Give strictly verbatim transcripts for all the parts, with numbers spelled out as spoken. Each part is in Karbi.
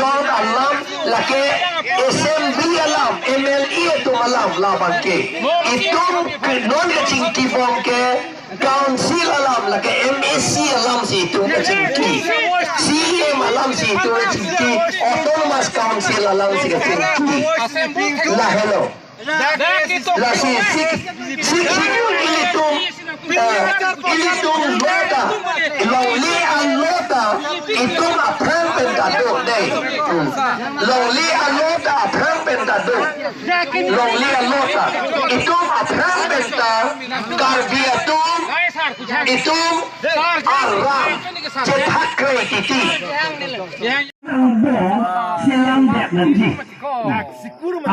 Alam lake assembly alam, M L A atum alam labang ke. Itum ke non kachingki bom ke council alam lake M A C alam si itum kachingki. C E M alam si itum kachingki. Autonomous council alam si kachingki. Lahelo. Lasi sik sik sik ilitum, eh, ilitum lo ta, longle alo ta itum aphrang pen ta do dei. Hmm. Longle alo ta aphrang pen ta do. Longle alo ta itum aphrang pen ta Karbi atum itum aram chethak kre titi. Nang bo selam det nangji.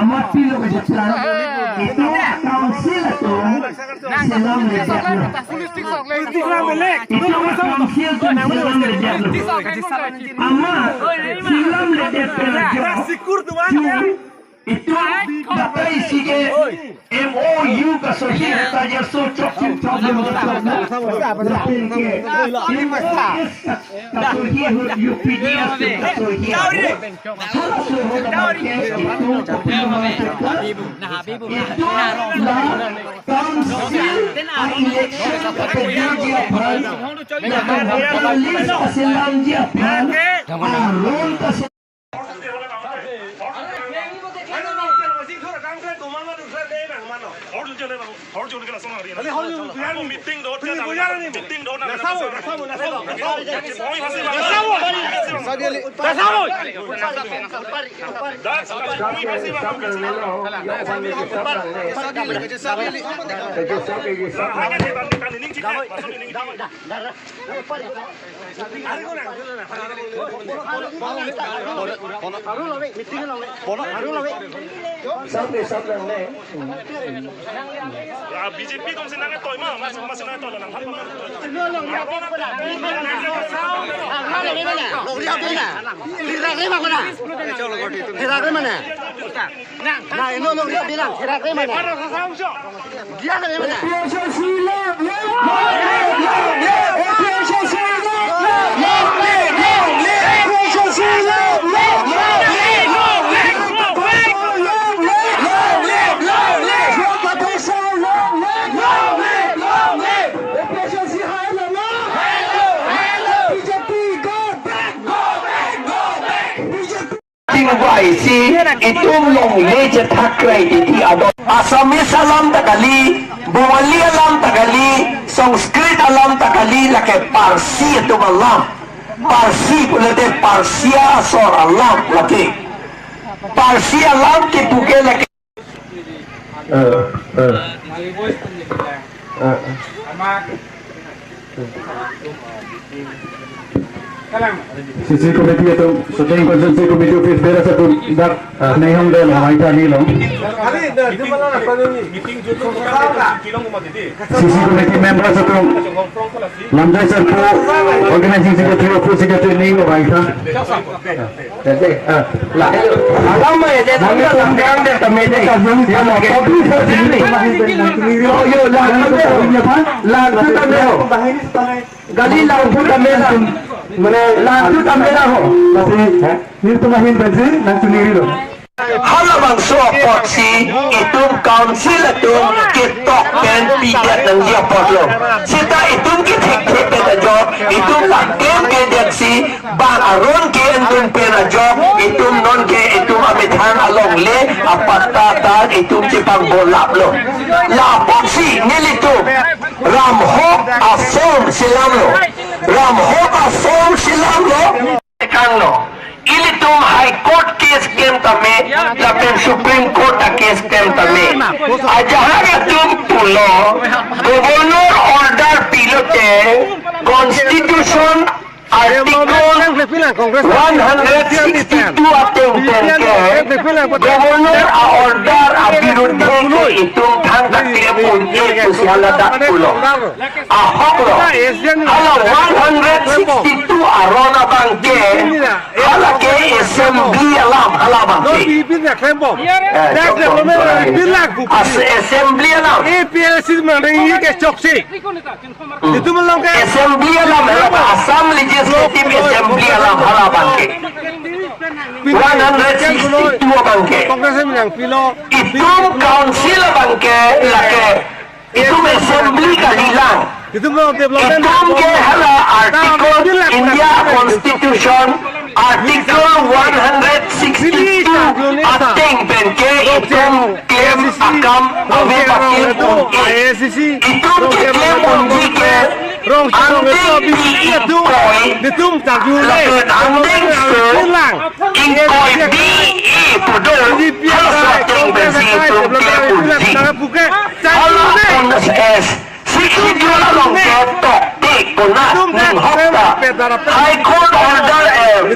Amat pilo kejeplan. Itum council atum selam ledetlo. Itum council atum selam ledetlo. Amat selam ledet pen ajok. Itum datai sige M O U kasohi ta ya so chok chim chok chim chok chim. Lapen ke M O S kasohi ahut U P D S kasohi ahut. Halaso ahut abang ke itum kopilo mangchekar. Itum la council a-election kapavirji aphan, la voter list kaselamji aphan, aron kase Sab ke sab lang ne. Ah, B J P atum si nangketoi ma, mas, mas nangketoi lang, hal ma. Longri hap dei na. Longri hap dei na. Longri hap dei na. Longri hap dei na. Na, ino longri hap dei na. Longri hap dei na. Dia na dei na. Tingvai si itum longle chethak kre titi adon. Assamese alam ta kali, Bengali alam ta kali, Sanskrit alam ta kali, lake Parsi atum alam. Parsi pulote Parsia asor alam lake. Parsi alam kipu ke lake. Eh, eh. Eh, eh. C C committee atum, Suteng Constituency Committee Office bearers atum dak, eh, nehong del hamaitha nilong. C C committee members atum, Lamjai sir pu, organizing secretary, pu secretary nehong hamaitha. Tete, ah, la, alam ma ete, nang tum gang de tame de. Yo, yo, la, la, la, la, la, gali la, la, la, la, la, la, la, ho. Nelitum ahin pensi nangchoningri lo. Halabangso apotsi itum council atum ketok pen pidet nangji apotlo. Seta itum kethekthek pen ajok, itum laklem kedetsi bang aron ke-endun pen ajok, itum nonke itum amethang alongle apatta ta itum chepangbolaplo. La apotsi nelitum ramhok aform selamlo. Ramhok aform selamlo. Kangno, ilitum High Court case klem tame, lapen Supreme Court a-case klem tame. Ajahak atum pulo, Governor order pilote, Constitution Article one hundred sixty-two ateng pen ke, Governor a-order abirudhe ke itum thangta klem un-e pusi haladak pulo. Ahok lo. Hala one hundred sixty-two aron abang ke, hala ke assembly alam, hala abang ke. Eh, as-, assembly alam. Assembly alam, hala Assam Legislative Assembly alam, hala abang ke. one hundred sixty-two abangke. Congress yang pilo. Itum council abangke lake. Itum assembly kalilang. Itum development. Itum ke hala article India Constitution article one hundred sixty-two ateng penke itum claim akam ave pakim un-e. Itum ke claim unji ke angdeng pi ingkoi. Lapen angdeng so ingkoi bi e pu do. Halaso ateng pensi itum claim unji. Hala un-e. Sixty-two along ke tokte konat ning hokta. High Court order, eh,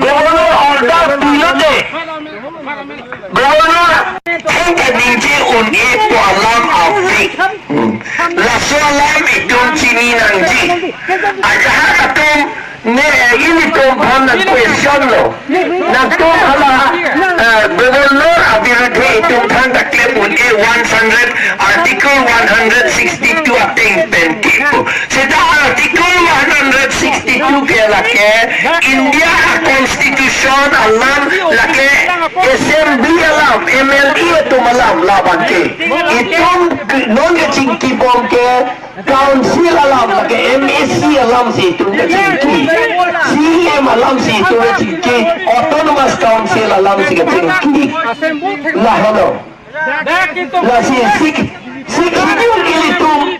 Governor order pilote. Governor thengke ningje un-e pu alam ave. Hmm. Laso alam itum chini nangji. Ajahak atum ne, eh, ilitum aphan nang question lo. Nangtum hala, eh, Governor abirudhe itum than ta claim un-e one hundred, article one hundred sixty-two ateng penke pu. Seta article one hundred sixty-two ke lake India a constitution alam, lake assembly alam, M L A atum alam labangke. Itum non kachingkibom ke council alam, lake M A C alam si itum kachingki. C E M alam si itum kachingki. Autonomous council alam si kachingki. Lahelo. Lasi six, six schedule ilitum.